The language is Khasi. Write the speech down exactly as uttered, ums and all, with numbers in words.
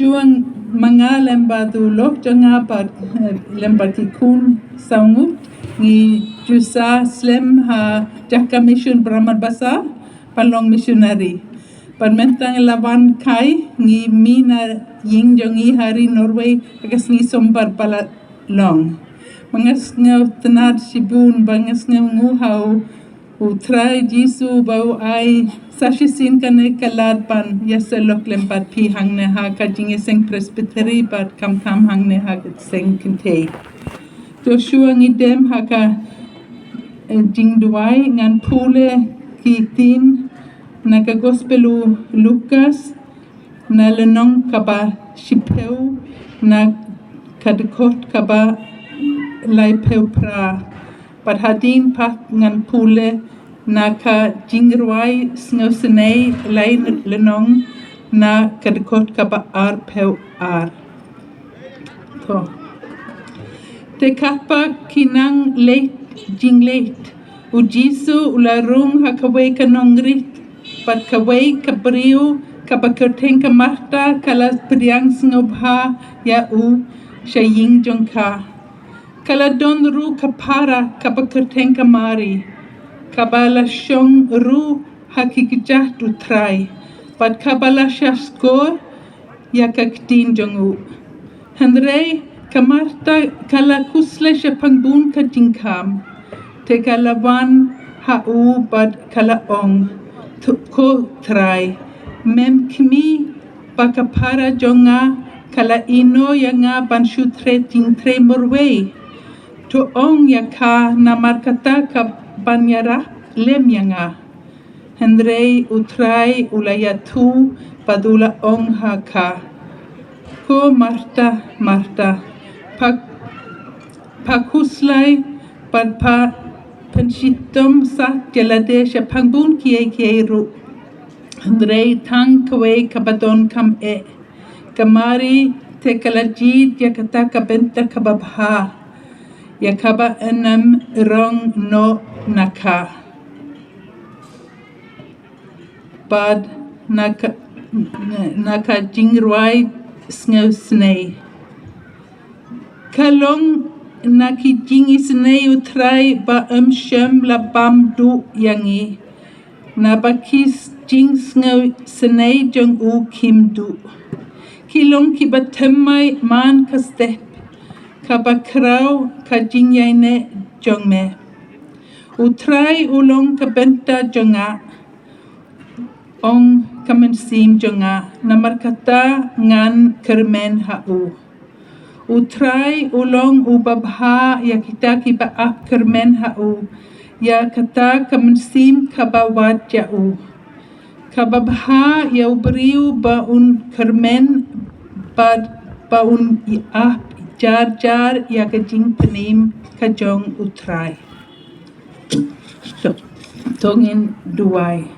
Shuwa ma nga lem bad u lok jong nga bad, eh, lem bad ki khun saw ngut, ngi ju sah slem ha jaka mission Brahman Bazar ban long missionary. Bad mynta ngi la wan kai, ngi mih na ïing jong ngi ha ri Norway ha ka sngi Sombar ba la long. Ba nga sngewtynnad shibun, ba nga sngewnguh ha u U Trai Jisu ba u ai sa shisien kane ka lad ban ïasyllok lem bad phi hangne ha ka jingïaseng Presbytery bad khamtam hangne ha ka seng kynthei. To shuwa ngi dem ha ka, eh, jingduwai, ngan pule ki ktien na ka Gospel u Lukas, na lynnong kaba shiphew, na ka dkhot kaba laiphew phra. Bad hadien pat ngan pule na ka Jingrwai Sngewsynei lai lynnong, na ka dkhot kaba arphew ar. To. Te katba ki nang leit jingleit, u Jisu u la rung ha kawei ka nongrit, bad kawei ka briew kaba kyrteng ka Marta ka la pdiang sngewbha ïa u sha ïing jong ka. Ka la don ruh ka para kaba kyrteng ka Mari, kaba la shong ruh ha ki kjat u Trai, bad kaba la shah skor ïa ka ktien jong u. Hynrei ka Marta ka la khuslai shaphang bun ka jingkham. Te ka la wan ha u bad ka la ong, "Ko Trai, mem khmih ba ka para jong nga ka la ïehnoh ïa nga ban shu trei jingtrei marwei? To ong ïa ka, namar kata ka ban ïarap lem ïa nga." Hynrei u Trai u la ïathuh bad u la ong ha ka, "Ko Marta, Marta, pha, pha khuslai bad pha pynshitom sat ïa lade shaphang bun kiei kiei ruh. Hynrei tang kawei kaba donkam eh. Ka Mari te ka la jied ïa kata ka bynta kaba bha, ïa kaba ynnym rong noh na ka." Bad na ka, na ka Jingrwai Sngewsynei. Ka long na ki jingisynei u Trai ba ym shym la bam duh ïa ngi, naba ki jingsngewsynei jong u kim duh. Ki long kiba thymmai man ka step, kaba khraw ka jingïaineh jong me. U Trai u long ka bynta jong nga, ong ka mynsiem jong nga, namar kata ngan kyrmen ha u. U Trai u long uba bha ïa kita kiba ap kyrmen ha u, ïa kata ka mynsiem kaba wad ïa u. Kaba bha ïa u briew ba un kyrmen bad ba un ap jar jar ïa ka jingpynim ka jong u Trai. To, to ngin duwai.